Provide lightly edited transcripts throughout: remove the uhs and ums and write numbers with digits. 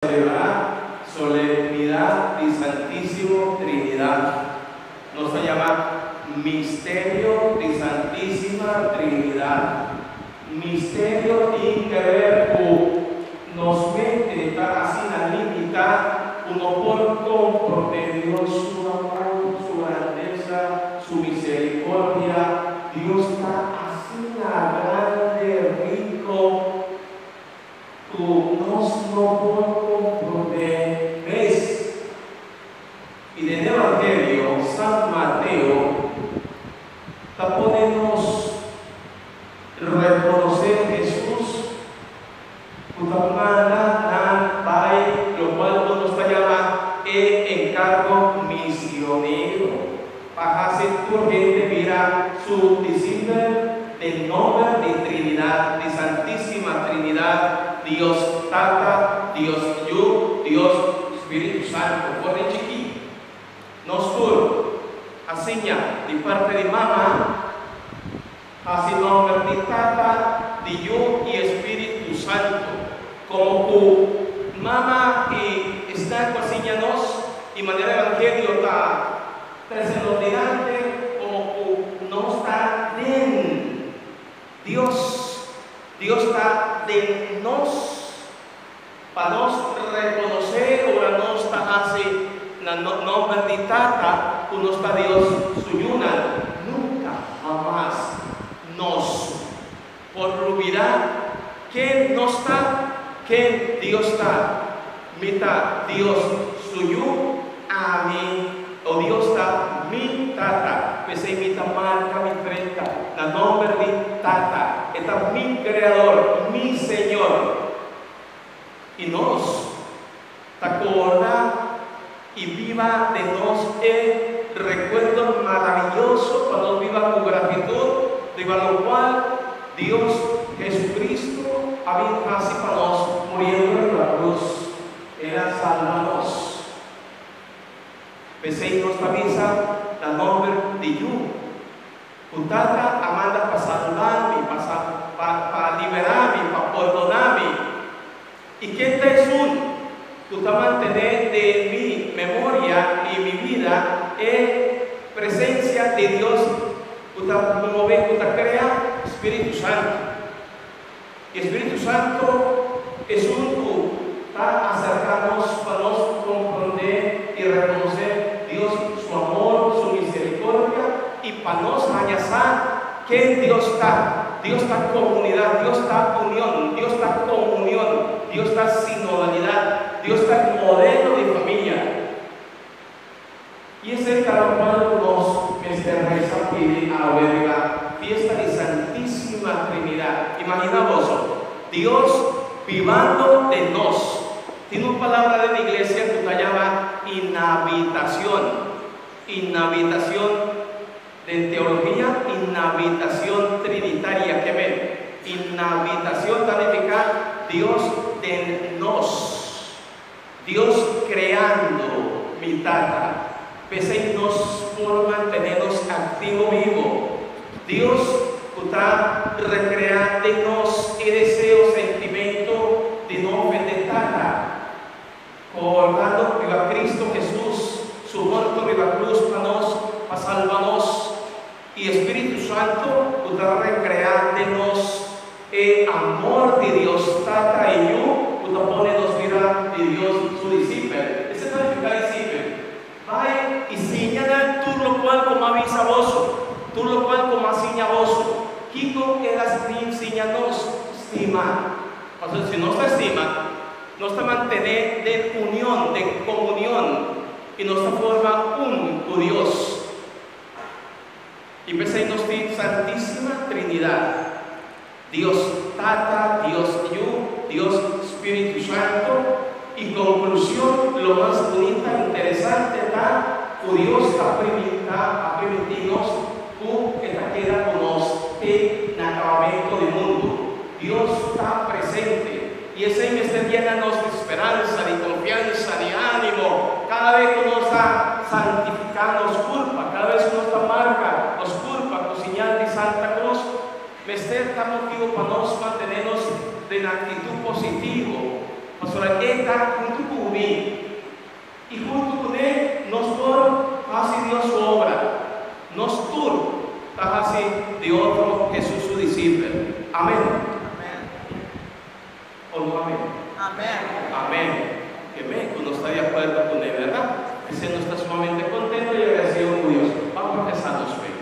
Celebra Solemnidad di Santisimo Trinidad. Nos ta yama Misterio di Santisima Trinidad. Misterio tin ke ber ku nos mente ta asina limitá ku no por komprondé Dios su amor, su grandesa, su misericordia. Dios ta asina grande, rico, ku nos no por komprondé mes. I den Evangelio, San Mateo ta pone nos rekonosé Hesus ku ta manda nan bai lokual ku nos ta yama e enkargo misionero pa hasi tur hende bira su disipel den nomber di Trinidat, di Santísima Trinidat, Dios Tata, Dios Yu, Dios Spiritu Santu. For di chikí, nos tur a siña di parti di mama hasi nomber di Tata, di Yu i Spiritu Santu. Komo ku mama i esnan ku a siña nos i manera Evangelio ta trese nos dilanti, komo ku nos ta den Dios, Dios ta den nos, pa nos rekonosé ora nos ta hasi na nòmber di Tata ku nos ta Dios su yunan, nunka hamas nos por lubidá ken nos ta, ken Dios ta. Mi ta Dios su yu, ami, o Dios ta mi Tata. P'esei mi ta marka mi frenta na nòmber di Tata. E ta mi Kreador, mi Señor. I nos ta korda i biba den nos e rekuerdo maraviyoso pa nos biba ku gratitut riba lokual Dios Jesucristo a bin hasi pa nos muriendo riba krus. El a salba nos. P'esei nos ta bisa na nòmber di Yu, ku Tata a manda pa salba mi, pa pa pa liberá mi, pa pordoná mi. I ken ta esun ku ta mantené den mi memoria i mi bida e presensia di Dios ku ta move, ku ta krea? Spiritu Santu. I Spiritu Santu esun ku ta aserká nos pa nos komprondé i rekonosé Dios su amor, su miserikordia i pa nos haña sa ken Dios ta. Dios ta komunidat, Dios ta union, Dios ta komunion, Dios ta sinodalidat, Dios ta modelo di famia. I esei ta lokual ku nos mester resa pidi awe riba fiesta di Santísima Trinidat. Imaginá boso, Dios bibando den nos. Tin un palabra den iglesia ku ta yama inhabitacion. Inhabitacion den teologia, inhabitacion trinitaria. Ke men? Inhabitacion ta nifiká Dios den nos. Dios creando mi tata, p'esei nos por mantené nos activo bibo. Dios cu ta recrea den nos e deseo, sentimento di no ofende tata, cordando riba Cristo Jesus su morto riba cruz pa nos, pa salba nos, y e Spiritu Santo cu ta recrea den nos E amor di Dios Tata i Yu ku ta pone nos bira di Dios su disipel. Esei ta nifiká disipel. Bai i siña nan tur lokual ku m'a bisa boso, tur lokual ku m'a siña boso. Kiko el a siña nos? Stima. Pasobra si nos ta stima, nos ta mantené den union, den komunion, i nos ta forma un ku Dios. I p'esei nos tin Santísima Trinidat, Dios Tata, Dios Yu, Dios Spiritu Santo, i konklushon lo mas bunita, interesante ta ku Dios ta primintá, a primintí nos ku e ta keda ku nos te na akabamentu di mundu. Dios ta presente, i esei mester yena nos di speransa, di konfiansa, di ánimo, kada bes ku nos ta santifiká nos kurpa, kada bes ku nos ta marka nos kurpa ku siñal di Santa Krus, mester ta motibu pa nos mantené nos den aktitut positivo. Pasobra E ta huntu ku mi, i huntu kuné nos por hasi Dios su obra. Nos tur ta hasi di otro Hesus su disipel. Amen. O no amen? Amen. Ke men ku nos ta di akuerdo kuné, bèrdat? P'esei nos ta sumamente kontento i agradesido ku Dios. Ban profesá nos fe.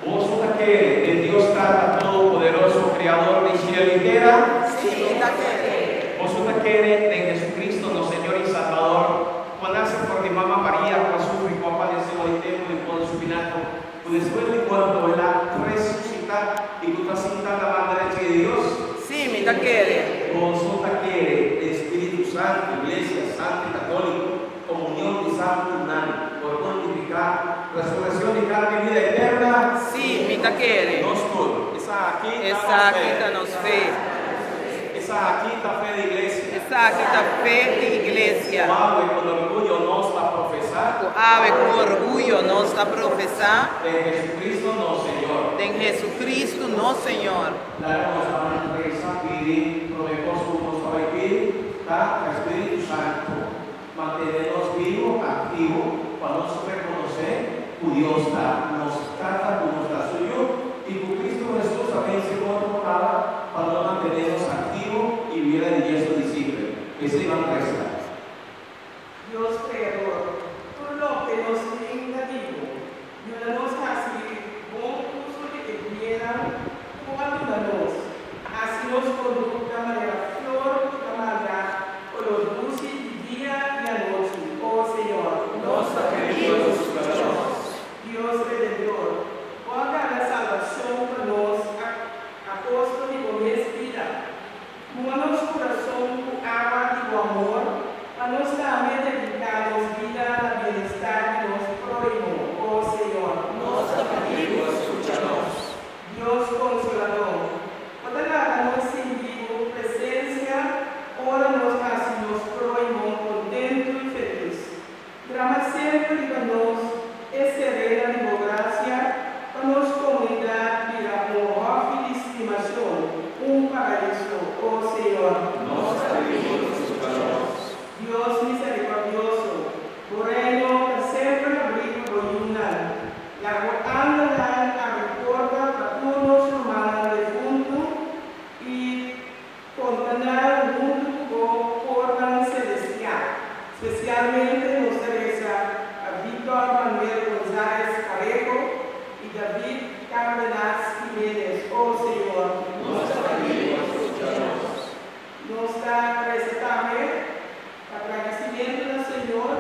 Boso ta kere den Dios Tata Todopoderoso, Kreador di shiel i tera? Sí, mi ta kere. Boso ta kere den Jesucristo, nos Señor i Salbador, ku a nase for di Mama Maria, ku a sufri, ku a padesé ora di tempu di Poncio Pilato, ku despues di morto el a resusitá i ku ta sintá na man derechi di Dios? Sí, mi ta kere. Boso ta kere den Spiritu Santu, Iglesia Santu i Katóliko, Komunion di santunan por multipliká resurekshon di karni i bida eterna? Sí, mi ta kere. Nos tur. Esaki ta nos fe. Esaki ta nos fe. Esaki ta fe di iglesia. Esaki ta fe di iglesia. Ku awe kon orguyo nos ta profesá. Ku awe ku orguyo nos ta profesá. Den Jesucristo nos Señor. Den Jesucristo nos Señor. Laga nos a resa pidi promé kos ku nos ta bai pidi ta pa Spiritu Santu. Mantene nos bibu, aktivo, pa nos rekonosé ku Dios ta nos Tata, ku nos ta Su Yu, i ku Kristu Hesus a vense morto kaba pa nos mantené nos aktivo i bira di dje Su disipel. P'esei ban resa. Dios Kreador, tur loke nos tin ta di Bo. Yuda nos hasi bon uso di e biennan ku Bo a duna nos. Hasi nos kondukta manera flor ku ta manda kolor dushi di dia i anochi, o Señor. Nos ta pidi Bo skucha nos. Dios Redentor, Bo a gana salbashon pa nos a kosto di Bo mes bida. Muha nos kurason ku awa di bo amor, pa nos tambe dediká nos bida na bienestar di nos próhimo, o Señor. Nos ta pidi bo skucha nos. Dios Konsoladó, bo ta laga nos sinti bo presensia ora nos hasi nos próhimo kontentu i felis. Drama semper riba nos e serena di bo gracia pa nos comunidad bira un hofi di stimacion, un paraiso, o Señor. Nos ta pidi bo scucha nos. Dios misericordioso, bo reino ta semper habrí pa bo yunan. Laga bo angelnan abri porta pa tur nos rumannan defuntu i Konta nan huntu ku bo kornan selestial. Spesialmente nos ta resa pa Victor Manuel Gonzalez Parejo i David Cardenas Jimenez. O Señor. Nos ta pidi bo skucha nos. Nos ta resa tambe pa gradisimentu na Señor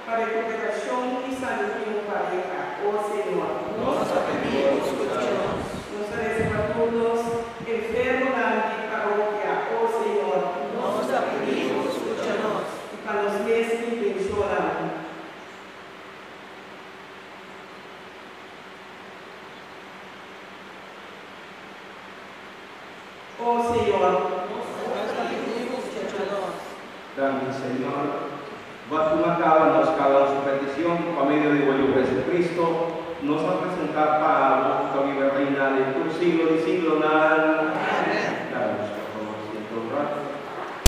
pa rekuperashon i salud di un pareha. O Señor. Nos ta pidi bo skucha nos. Nos ta resa pa tur nos enfermonan di parokia. O Señor. Nos ta pidi bo skucha nos. I pa nos mes intenshonnan. O Señor. Nos ta pidi bo skucha nos. Danki Señor. Bo a tuma caba nos cada un su peticion pa medio di bo Yu Jesucristo, nos a presenta pa Bo cu ta biba y reina den tur siglo di siglonan.